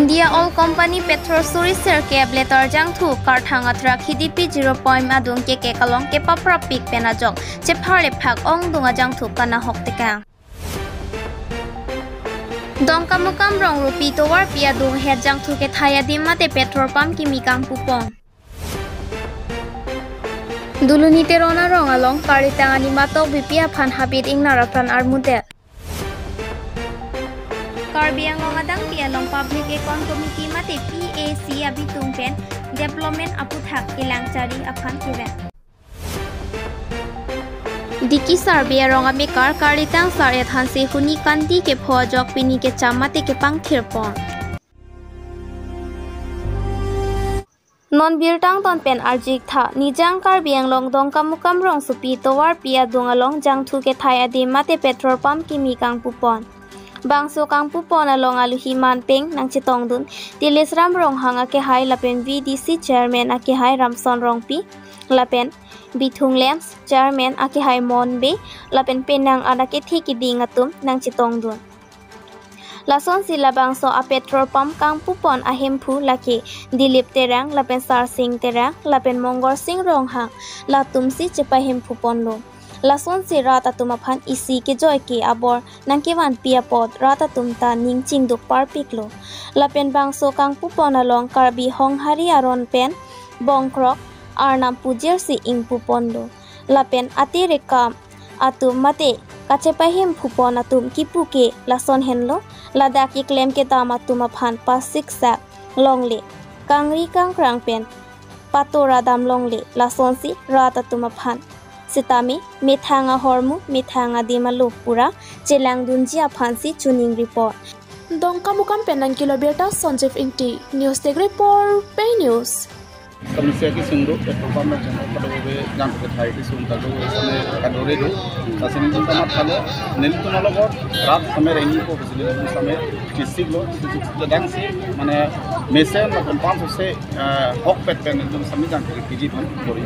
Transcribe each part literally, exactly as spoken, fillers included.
India Oil Company petrol suri sirkep litre jangthu karthang atrak H D P zero point adung kekek along kepaprapik pen ajok chepharle phak ongdung ajangthu kanahok tekang. Dongkamukam rong Rupi tovarpi adung het jangthu kethai adim mate petrol pump kimi kangpupon. Duluni Teron arong along karlitang anima tokbipi aphan habit ingnar apran armudet. Karbi Anglong adangpi along Public Account Committee mate P A C abitung pen development aphuthak kelang chari aphan kevang. Diki Sarbi arong amekar karlitang Sar-et Hanse Huni Kanti kepho ajok pini kecham mate kepangthirpon. Non birta angton pen arjik tha, Nijang Karbi Anglong Dongkamukam rong Supi tovarpi adung along jangthu kethai adim mate petrol pump kimi kangpupon. Bangso kangpupon along aluhi manpeng nangchetongdun Tilisram Ronghang akehai lapen V D C chairman akehai Ramson Rongpi lapen Bithung Lems chairman akehai Mon Bey lapen penang an akethe keding atum nangchetongdun. Lasonsi labangso a petrol pump kangpupon ahemphu lake Dilip Terang lapen Sarsing Terang lapen Mongorsing Ronghang latumsi chepahemphuponlo. Lasonsi rat atum aphan isi kejoi ke abor nangkevanpi apot rat atum ta ning chingduk parpiklo. Lapen bangso kangpupon along Karbi Honghari aron pen bongkrok arnam pujirsi ingpuponlo. Lapen ate rekam atum mate kachepahemphupon atum kipu ke lason henlo, ladak keklem kedam atum aphan pasiksak longle, kangri kangkrang pen patora dam longle, lasonsi rat atum aphan sitame methang ahormu methang adim alo pura chelangdunji aphansi choningripo. Dongkamukam pen nangkelo birta Sanjeev Ingti, News Desk Report, Pei News. Samusia kesung do, petrol pump nang jangkok kadokave jangkok kethai kesung ta do, sene kadore do. Sasini do kamat kalo, nelitum along rat same rengji po, sini nelitum same kisik lo, kisik lo dang si, mane mesen lapen pump se, eh, hokpet pen nelitum same jangkok keji pon bori.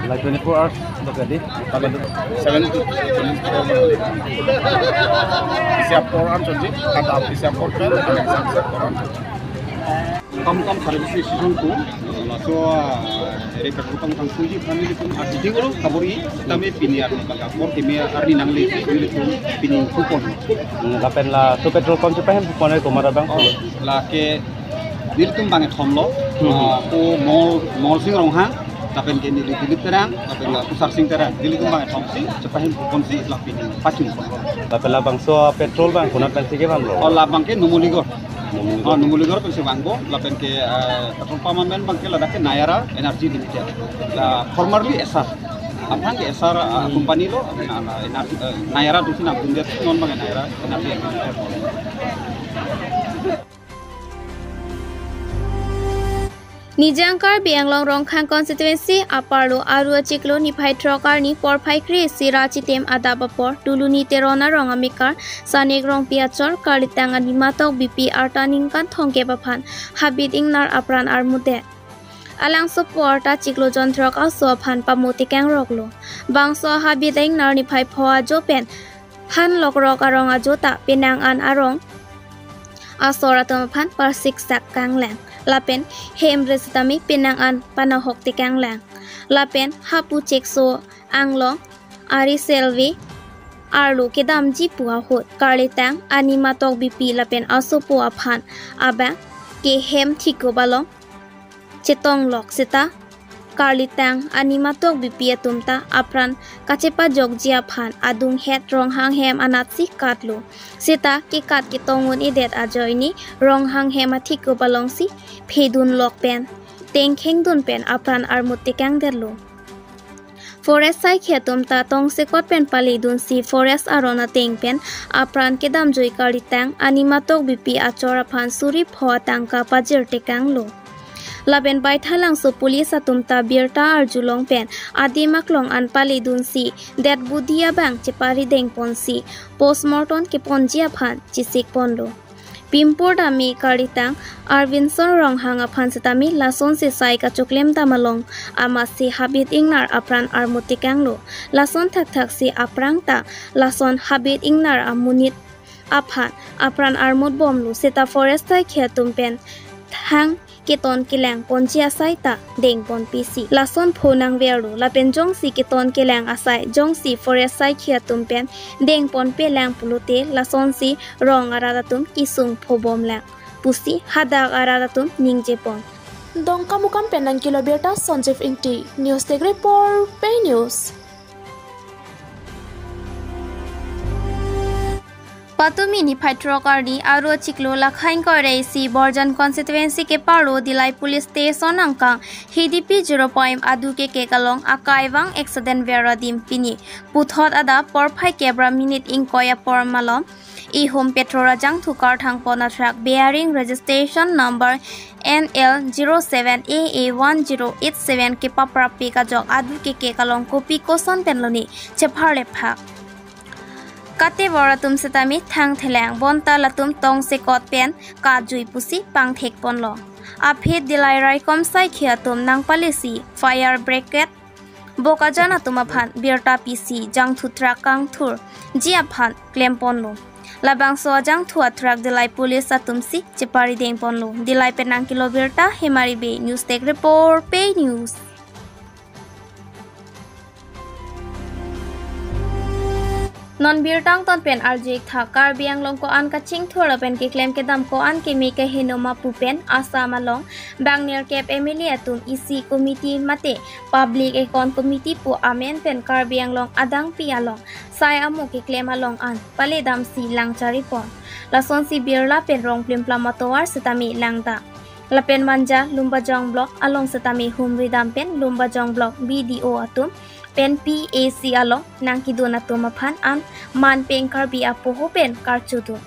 Like twenty-four hours lo kali? Seven to twenty-four hours. Isi apor an chonji, kada isi apor pen, isi apor an chonji. Kam kam service station ko, laso, ah, ere petrol pump kangpuji aphan nelitum asidi olo kabor-i, tame pini arni baka apor kimi arni nangle, nelitum pini kupon. Hmm, lapen laso petrol pump chepahemphupon ai komat abang? Oh, lake nelitum bang kethom lo, hmm, ah, ko Mol, Molsing Ronghang, lapen ke neli Dilip Terang, lapen la ko Sarsing Terang, nelitum bang kethomsi chepahemphuponsi la pini pachun. Lapen labangso petrol bang konat pensi kevanlo? Oh, labang ke Numuligor. Numuligor. Ah, Numuligor pensi vangpo, lapen ke, eh, petrol pump amen abang ke ladak ke Nayara Energy Limited. La formerly Essar. Aphrang ke Essar, ah, hmm, company lo, na, na, Energy, eh, Nayara dosi nangtum dia non abang Nayara Energy Limited. Nijang Karbi Anglong Rongkhang constituency aparlo Aru achiklo niphai throk arni porphai kre-isi ra chitim adap apor Duluni Teron arong amekar Sanik Rongpi achor karlitang anima tokbipi arta ningkan thomkep aphan habit ingnar apran armudet. Alangsopo arta chiklo jon throk aso aphan pamo tekangroklo. Bangso habit ingnar niphai pho ajo pen han lokrok arong ajo ta penang an arong asor atum aphan parsiksak kanglang. Lapen hem re sitame penang an panahok tekanglang. Lapen hapu chekso anglong ari selvi arlo kedamji pu ahut karlitang anima tokbipi lapen asopo aphan abang ke hem thikup along chetonglok seta karlitang anima tokbipi atum ta apran kachepajokji aphan adung het Ronghang hem anatsi katlo. Seta kekat ketong un-edet ajoine Ronghang hem athikup alongsi phedunlok pen tengkhengdun pen apran armut tekangdetlo. Forest saikhi atum ta tongsekot pen paledunsi forest aron ateng pen apran kedamjui karlitang anima tokbipi achor aphan suri pho atangka pajir tekanglo. Lapen Baithalangso police atum ta birta arjulong pen adim aklong an paledunsi dead body abang cheparidengponsi postmortem keponji aphan chesikponlo. Pimpur dame karlitang Arvinson Ronghang aphan sitame lasonsi sai kachoklem dam along amatsi habit ingnar apran armut tekanglo. Lason thakthaksi aphrang ta lason habit ingnar amonit aphan apran armut bomlo seta forest saikhi atum pen thang keton kelang ponji asai ta dengpon pisi. Lason pho nangverlo lapen jongsi keton kelang asai jongsi forest saikhi atum pen dengpon pelang pulote lasonsi rong arat atum kesung pho bomlang pusi hadak arat atum ningjepon. Dongkamukam pen nangkelo birta Sanjeev Ingti, News Desk Report, Pei News. Patumi niphai throk arni Aro chiklo Lakhain Koiresi Borjan constituency keparo Dillai Police Station angkang H D P zero point adu kekek along akai vang accident ver adim pini puthot adap porphai kep ra minute ingkoi apor malom ihum petrol ajangthu karthang pon a truck bearing registration number N L zero seven A A one zero eight seven kepaprapik ajok adu kekek along kopi koson pen loni chepharle phak. Katevor atum setame thang thelang bonta latum tongsekot pen kajui pusi pangthek ponlo. Aphi Dillai raikom saikhi atum nangpalesi fire brigade bokajan atum aphan birta pisi jangthu truck kangthurji aphan klemponlo. Labangso ajangthu a truck Dillai Police atumsi chepari dengponlo. Dillai pen nangkelo birta Hemari Bey, News Desk Report, Pei News. Non birta angton pen arju-ik tha. Karbi Anglong ko-an kachingthur lapen keklem kedam ko-an keme keheno ma pu pen Assam along bang nerkep M L A atum E C committee mate Public Account Committee pu amen pen Karbi Anglong adangpi along sai amo keklem along an paledamsi lang charipon. Lasonsi Birla pen Rongplimplam atovar setame langta. Lapen Manja Lumbajong Block along setame humridam pen Lumbajong Block B D O atum pen P A C along nangkedun atum aphan an manpeng Karbi apoho pen karchudun.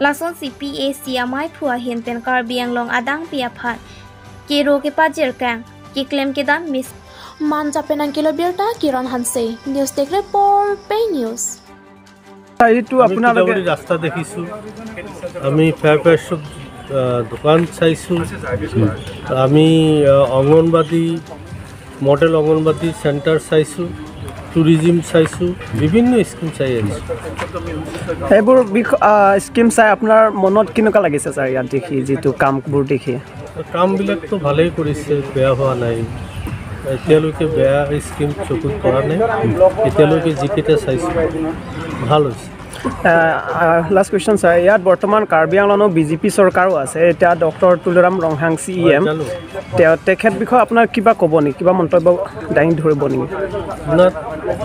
Lasonsi P A C amaiphu ahin pen Karbi Anglong adangpi aphan kero kepajirkang keklem kedam mis. Manja pen nangkelo birta Kiran Hanse, News Desk Report, Pei News. এইটো আমি আপোনালোকে কিতাপৰি ৰাস্তা দেখিছোঁ, আমি ফেয়াৰ প্ৰাইচত, আহ, দোকান চাইছোঁ, আমি, আহ, অংগনবাদী, মডেল অংগনবাদী চেণ্টাৰ চাইছোঁ, টুৰিজিম চাইছোঁ, বিভিন্ন স্কিম চাই আহিছোঁ। এইবোৰ বিষ-, আহ, স্কিম চাই আপোনাৰ মনত কেনেকুৱা লাগিছে ছাৰ, ইয়াত দেখি, যিটো কামবোৰ দেখি? কামবিলাকতো ভালেই কৰিছে, বেয়া হোৱা নাই। এতিয়ালৈকে বেয়া স্কিম চকুত পৰা নাই। এতিয়ালৈকে যিকেইটা চাইছোঁ, ভাল হৈছে। লাষ্ট কুৱেশ্যন ছাৰ, ইয়াত বৰ্তমান কাৰ্বি আংলঙত বি জে পি চৰকাৰো আছে। এতিয়া ডক্টৰ তুলিৰাম ৰংহাং চি ই এম, জানো। তেওঁ, তেখেত বিষয়ে আপোনাৰ কিবা ক'ব নেকি, কিবা মন্তব্য দাঙি ধৰিব নেকি? আপোনাৰ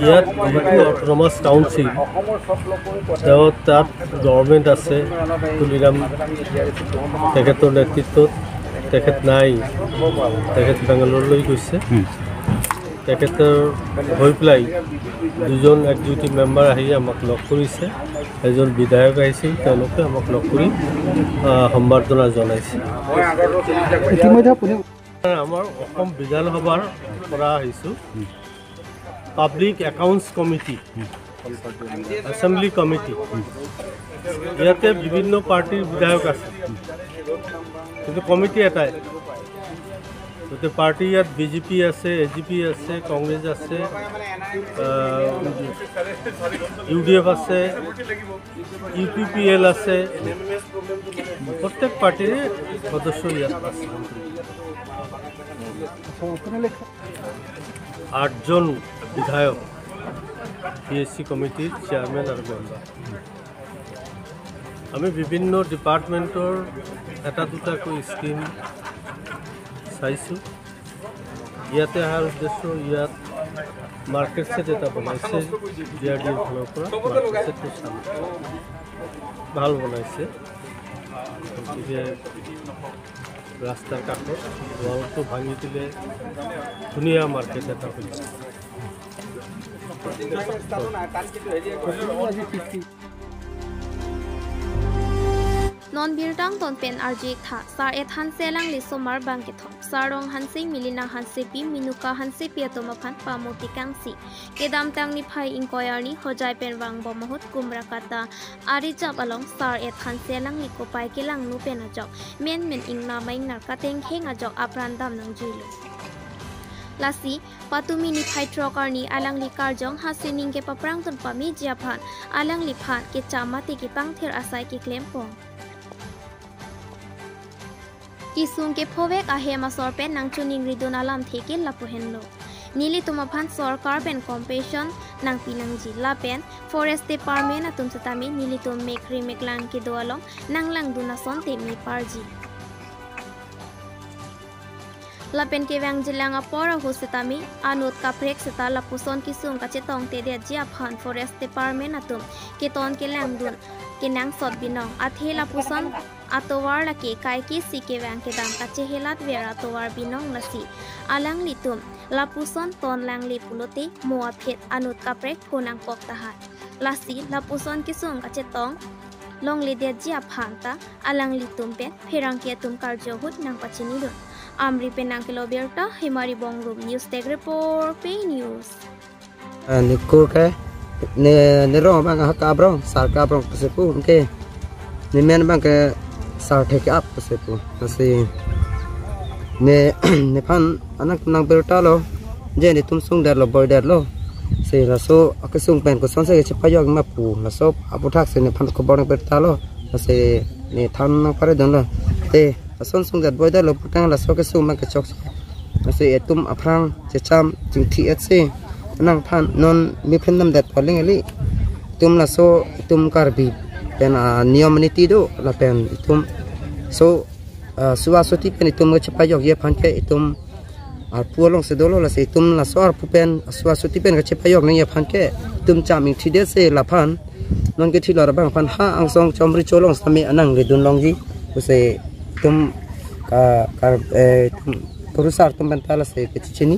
ইয়াত যিটো অট'নমাছ কাউন্সিল, তেওঁ তাত গভৰ্ণমেণ্ট আছে, তুলিৰাম তেখেতৰ নেতৃত্বত। তেখেত নাই, তেখেত বেংগালোৰলৈ গৈছে। তেখেতৰ হৈ পেলাই দুজন এক্সিকিউটিভ মেম্বাৰ আহি আমাক লগ কৰিছে, এজন বিধায়ক আহিছিল, তেওঁলোকে আমাক লগ কৰি, আহ, সম্বৰ্ধনা জনাইছে। ইতিমধ্যে আপুনি আমাৰ অসম বিধানসভাৰ পৰা আহিছোঁ, public accounts committee, assembly committee, ইয়াতে বিভিন্ন পাৰ্টিৰ বিধায়ক আছে, কিন্তু কমিটি এটাই। গতিকে পাৰ্টি ইয়াত বি জে পি আছে, এ জি পি আছে, কংগ্ৰেছ আছে, আহ, ইউ ডি এফ আছে, ইউ পি পি এল আছে, প্ৰত্যেক পাৰ্টিৰে সদস্য ইয়াত আছে। আঠজন বিধায়ক, পি এইচ চি কমিটিৰ চেয়াৰমেন আৰু মেম্বাৰ। আমি বিভিন্ন ডিপাৰ্টমেণ্টৰ এটা দুটাকৈ স্কিম চাইছোঁ। ইয়াতে অহাৰ উদ্দেশ্য, ইয়াত মাৰ্কেট ছেট এটা বনাইছে ডি আৰ ডিৰ ফালৰ পৰা, মাৰ্কেট ছেটটো চালোঁ, ভাল বনাইছে। গতিকে ৰাস্তাৰ কাষত ৱালটো ভাঙি দিলে ধুনীয়া মাৰ্কেট এটা হৈ যাব। Non birta angton pen arju-ik tha. Sar-et Hanse alangli somar bang kethom, Sarong Hanse, Milina Hansepi, Minuka Hansepi atum aphan pamo tekangsi kedamtang niphai ingkoi arni Hojai pen vangbom ahut Kumrakata arijap along Sar-et Hanse alangli kopai kelangno pen ajok menmen ingna ma ingnar katengkheng ajok apran dam nangjuilo. Lasi patumi niphai throk arni alangli karjong ha sining kepaprangdun pameji aphan alangliphan kecham mate kepangthir asai keklempon. Kesung kephovek ahem asor pen nangchiningridun alamthe ke lapu henlo. Nelitum aphan sorkar pen compensation nangpi nangji lapen Forest Department atum setame nelitum mekri meklang kedo along nanglangdun asonte meparji. Lapen kevangjilang apor ahut setame anut kaprek seta lapuson kesung kachetongtedetji aphan Forest Department atum keton kelangdun kenangsot binong. Athe lapuson atovar lake kaike si kevang kedam kachehelatver atovar binong, lasi alanglitum lapuson tonlangle pulote mo aphi anut kaprek pho nangkok tahai. Lasi lapuson kesung kachetong longledetji aphan ta alanglitum pen pherangke atum karjo ahut nangpachinidun. Amri pen nangkelo birta, Hemari Bongrung, News Desk Report, Pei News. Ah, ne kur ke, ne, ne rong abang ha Kaprong, Sar Kaprong pusi pu, anke. Ne men abang ke Sar Thek Ap pusi pu. Lasi ne, nephan anak nang birta lo, je netum sungdetlo, boidetlo. Si laso akesung pen kosonsi kechepajok ma pu, laso aputhaksi nephan khobor nang birta lo. Lasi ne than nangparedunlo. Te, ason sungdet boidetlo putang laso kesung abang kechok. Lasi itum aphrang checham chingthi-etsi nangphan non mephin damdet paling eli. Itum laso itum Karbi pen, ah, niyom niti do lapen itum so, ah, suwa suti pen itum kechepajokji aphan ke itum arpu alongsi dolo, lasi itum laso arpu pen suwa suti pen kechepajok nangji aphan ke itum cham ingthidetsi laphan non kethilor abang aphan ha angsong chomri cholong sami anang ledun longji pusi itum ka, kar, eh, itum kurusar atum pen ta lasi kechechini.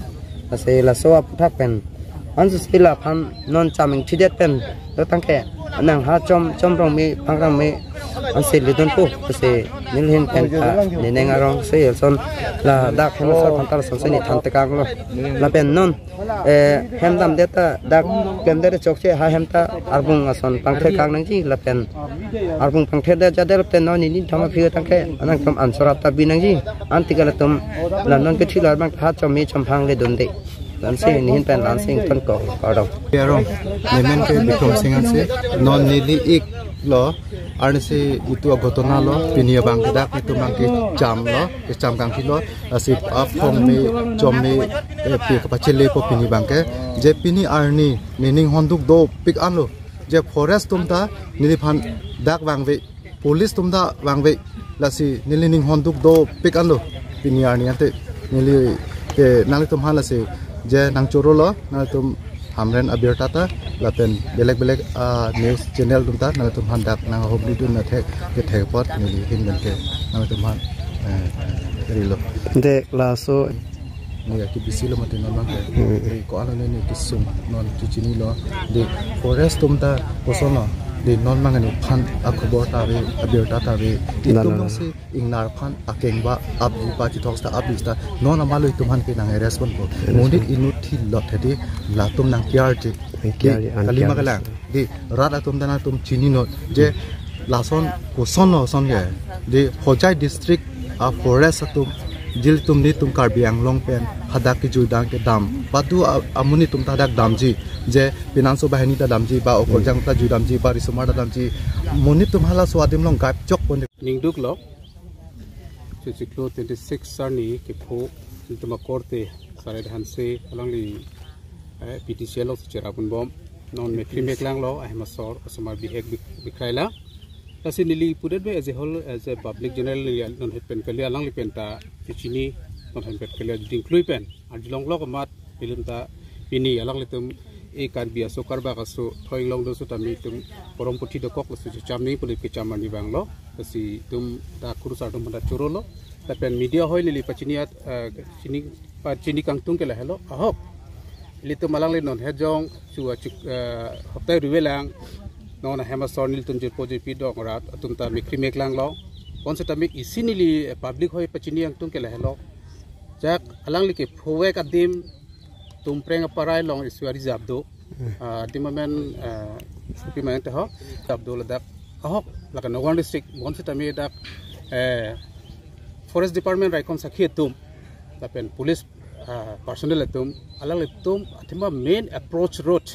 Lasi laso aputhak pen ansi si laphan non cham ingthidet pen dotangke anang ha chom, chom rong me, phang rong me ansi ledunpo pusi nelihin pen ta neneng arongsi lason ladak hem asor aphan ta lasonsi ne than tekanglo. Lapen non, eh, hem damdet ta dak klemdet chokche ha hem ta arbung ason pangthekang nangji lapen arbung pangthedet jadel pen non neli thama phi tangke anang tum ansor ap ta bi nangji. Antika latum la non kethilor abang ha chom me chom phang ledunde. Lason si nehin pen lason si ingtonkok kardom. Arong, ne men ke Bikram Singh ansi, non neli iklo, arnisi itum aghotona lo, pini abang ke dak itum abang kechamlo, kecham kangthilo, lasi aphong me, chom me, eh, pi kapachelepo pini abang ke, je pini arni, nening honduk dopik anlo, je forest atum ta, neliphan dak vangve, police atum ta vangve, lasi neli ning honduk dopik anlo pini arni ante neli ke nanglitum aphan lasi je nangchorolo, nanglitum Hamren abirta ta lapen belek belek, ah, news channel atum ta nanglitum aphan dak nanghumridun athek kethek apot nelihin pen ke nanglitum aphan, eh, rilo. Dek laso Ne aki bisi lo mati non abang ke. Hmm. Dei ko-an lo ne kesung non kechinilo. Dei forest atum ta kosonlo. Dei non abang nephan akhobor ta ave, abirta ta ave. Dei na, itum na, nangsi ingnar aphan akeng ba apji pa chithok seta apji seta non amalo itum aphan ke nang respond po. Respond. Monit inut thilot he dei latum nang kiar je. Nang kiar je, dei, an kalima kiar kalang. Dei rat atum ta nangtum chininon je lason kosonlo ason ke. Dei Hojai district a-forest atum, jil atum netum Karbi Anglong pen hadak kejuidam kedam. Badu a-, amonit atum ta hadak damji. Je Pinanso Bahini ta damji, ba Okorjang ta juidamji, ba Risomar ta damji. Monit atum halaso adim along gap chok pon. Ningduk lo. Chechiklo twenty-six arni kepho, nelitum akorte Sar Edhanse alangli, eh, P T C alongsi cherapdunbom. Non mekri meklang lo, ahem asor, osomar bihek bik-, bikhai la. Lasi neli pudetve as a whole, as a public general neli non het pen kali alangli pen ta kechini, non het pen kali dingklui pen arjulong lok amat, nelitum ta pini alanglitum e Karbi aso, Karbak aso, thoi inglong do aso tame itum porom puthi dokok laso checham ni puli kecham arni vanglo. Lasi itum ta kurusar atum aphan ta chorolo. Lapen media ahoi neli pachini at, eh, chini, pachini kangtung ke lahelo. Ahok. Ilitum alangli non hejong chu achik, eh, haptai ruve lang. Non ahem asor nelitum jirpo jirpi dong rat atum ta mekri meklang lo. Bonseta tame isi neli, eh, public ahoi pachini kangtung ke lahelo. Jak alangli kephovek adim Tumpreng aparai along isuari jabdo. Hmm. Ah, adim amen, ah, kopi amen te ho, jabdo ladak. Ahok, lake Nagaon district, bonseta tame dak, eh, Forest Department raikom sakhi atum. Lapen police, uh, personnel atum, alanglitum athema main approach road